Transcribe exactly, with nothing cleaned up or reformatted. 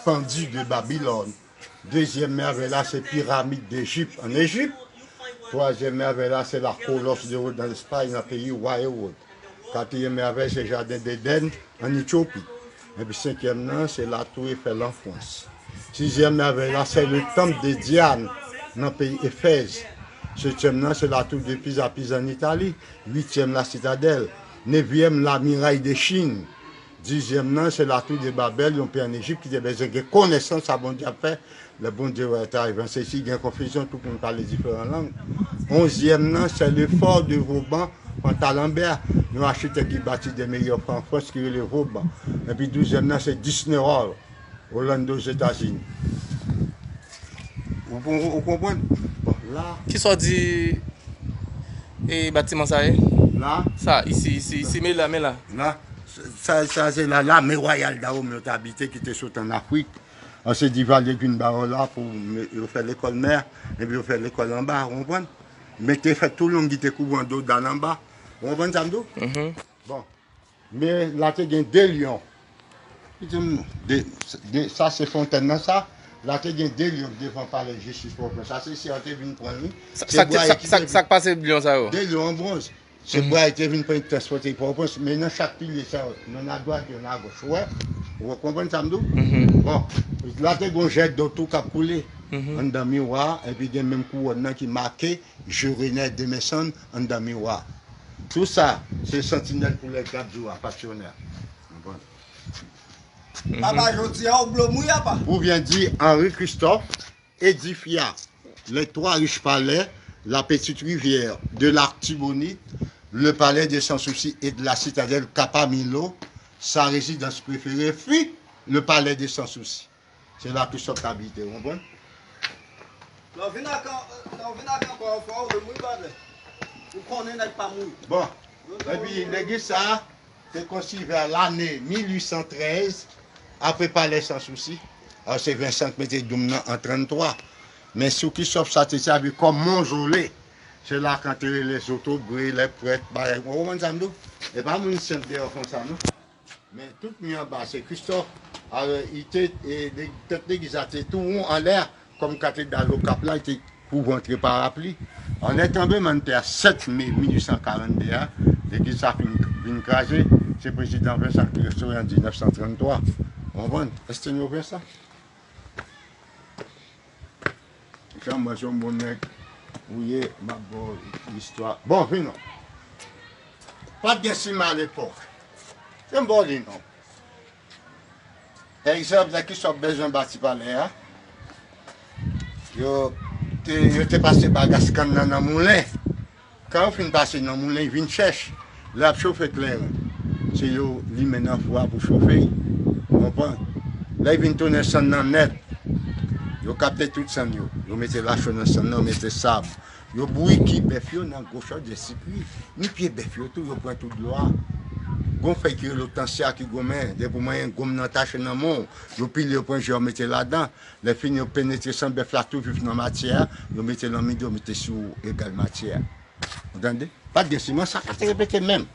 Pandye de Babilòn. Dezyèm mèvèy la, se piramid Dejip an Ejip. Twazyèm mèvèy la, se la Kolos de Rod an Espay, nan peyi wa Ewòd. Katriyèm mèvèy, se jaden Edenn an Etyopi. Epi senkyèm nan, se latou Efèl an Frans. Sizyèm mèvèy la, se le tanp de Dyan nan peyi Efèz. Setyèm nan, se latou de Piza, Piza an Itali. Uityèm, la Sitadèl. Nevyèm, la miray de Chin. Dizyèm nan, se latou de Babèl, yon peyi an Ejip ki te bezwen gen konesans sa Bondye ap fè. Lè Bondye wè ta avanse, si gen konfizyon, tout moun pale diferan lang. Onzyèm nan, se le fò de Voban, Pantalanbè, yon achitèk ki bati de meyè fò an Frans ki rele Voban. Epi douzyèm nan, se Disney World, Orlando, Ozetazini. Ou, ou, ou konprann? Bon, la. Kisa w di, e, batiman sa ye? La? Sa, isi, isi, isi, men la, men la. La, sa, sa se la, lame wayal Dawòm yo t abite ki te sot an Afrik. An se Divalye vin ba yo la pou me-, yo fè lekòl mè, epi yo fè lekòl anba, ou konprann? Men te fè tou long ki te kouvri an do dal anba. Ou konprann sa m di w? Mhm. Bon. Men la te gen de lyon. Li di m, de, de, sa se fontèn nan sa. La te gen de lyon devan palè jistis Pòtoprens. Sa se si yo te vin pran li. Sa, se sa, bwa sa, ki sa, te sa k pase lyon sa yo? De lyon an bwonz. Se bwa yo te vin pran transpòte Pòtoprens. Men nan chak pilye sa yo, yonn adwat, yonn agoch. Ou wè? Ou konprann sa m di w? Mhm. Bon, la te gen yon jèt dlo tou k ap koule anndan miwa a, epi gen menm kouwòn nan ki make Je renais de mes cendres anndan miwa. Tou sa, se santinèl pou lè k ap di w a, pasyonè. Konprann? Papa, jodi a, ou blo mouye, apa? Pour bien dire, Henri Christophe édifia les trois riches palais, la Petite Rivière, de l'Artibonite, le palais de Sans Souci et de la citadelle Capamillo. Sa résidence préférée fut le palais de Sans Souci. Se la Christophe t abite, ou konprann? Lè w vin ak, lè w vin ak ankò yon fwa, ou vle mouri, brother. Ou konnen nèg pa mouri. Bon. Epi legliz sa a te konstwi vè lane mil uit san trèz, apre palè Sans Souci. Alò, se Vincent k mete doum nan an tranntwa. Men sou Christophe sa te sèvi kòm mozole. Se la k antere lèzotobre, lèprèt, bagay. Ou konprann sa m di w? E pa moun senp deyò konsa, non. Men tout mi anba se Christophe. Alò, li te, e, le-, tèt legliz la te tou won anlè a, kòm katedral Okap la, li te kouvri antre parapli. An lè tranblemanntè a sèt me mil uit san karannde a, legliz sa fin, vin kraze. Se prezidan Vincent ki restore an diznèf san tranntwa. Ou konprann? Èske nou wè sa? Jan mwen se yon bon nèg ou ye, m ap ba w istwa. Bon, vin non. Pa t gen siman alepòk. Se m ba w li non. Egzanp, lè Christophe bezwen bati palè a, yo te, yo te pase bagas kann nan nan moulen. Kan yo fin pase nan moulen, li vin chèch. Lè y ap chofe kleren, se yo limen nan fou a pou chofe l. Ou konprann? Lè l vin tounen sann nan nèt, yo kapte tout sann yo. Yo mete lacho nan sann nan, yo mete sab. Yo bouyi ki bèf yo nan gwo chòdjè sikri. Ni pye bèf yo tou, yo pran tout dlo a. Gon fèy ki rele otansiya ki goumen. Depi w manyen gonm nan tache nan men w, yo pile, yo pran je, yo mete ladan. Lè fini, yo penetre san bèf la tou vif nan matyè a, yo mete l an mitan, yo mete sou egal matyè a. Ou tande? Pa t gen siman, sa ka te repete menm.